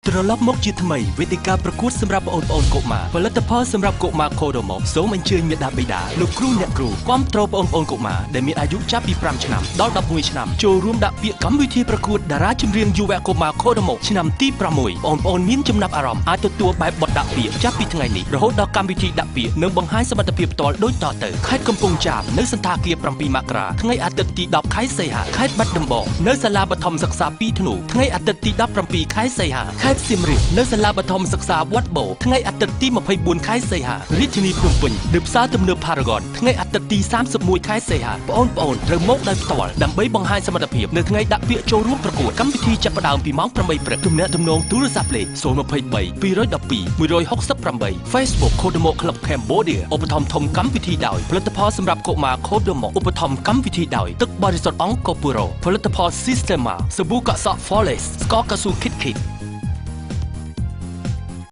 ត្រឡប់មកជាថ្មីវេទិកាប្រកួតសម្រាប់បងប្អូនកុមារផលិតផលសម្រាប់កុមារ Kodomo សូមអញ្ជើញមេដាបេដាលោកគ្រូអ្នកគ្រូគាំទ្របងប្អូនកុមារដែលមានអាយុចាប់ពី5ឆ្នាំដល់11ឆ្នាំចូលរួមដាក់ពាក្យកម្មវិធីប្រកួតតារាចម្រៀងយុវកុមារ Kodomo ឆ្នាំទី6បងប្អូនមានចំណាប់អារម្មណ៍អាចទទួលបែបបទដាក់ពាក្យចាប់ពីថ្ងៃនេះរហូតដល់កម្មវិធីដាក់ពាក្យនិងបង្ហាញសមត្ថភាពផ្ទាល់ដូចតទៅខេត្តកំពង់ចាមនៅសន្តាគារ7មករាថ្ងៃអាទិត្យទី10ខែសីហាខេត្តបាត់ដំបងនៅសាលាបឋមសិក្សា2ធ្នូថ្ងៃអាទិត្យទី17ខែសីហាខេត្តសៀមរាបនៅសាលាបឋមសិក្សាវត្តបូថ្ងៃអាទិត្យទី24ខែសីហារាជធានីភ្នំពេញនៅផ្សារទំនើប Paragon ថ្ងៃអាទិត្យទី31ខែសីហាបងប្អូនត្រូវមកដោយផ្ទាល់ដើម្បីបង្ហាញសមត្ថភាពនៅថ្ងៃដាក់ពាក្យចូលរួមប្រកួតកម្មវិធីចាប់ផ្ដើមពីម៉ោង8ព្រឹកទំនាក់ទំនងទូរស័ព្ទលេខ023 212 168 Facebook Kodomo Club Cambodia ឧបត្ថម្ភធំកម្មវិធីដោយផលិតផលសម្រាប់កុមារ Kodomo ឧបត្ថម្ភកម្មវិធីដោយទឹកបរិសុទ្ធអង្គពូរ៉ូផលិតផល Systema សាប៊ូកក់សក់ Flawless ស្ករកៅស៊ូ Kit Kit។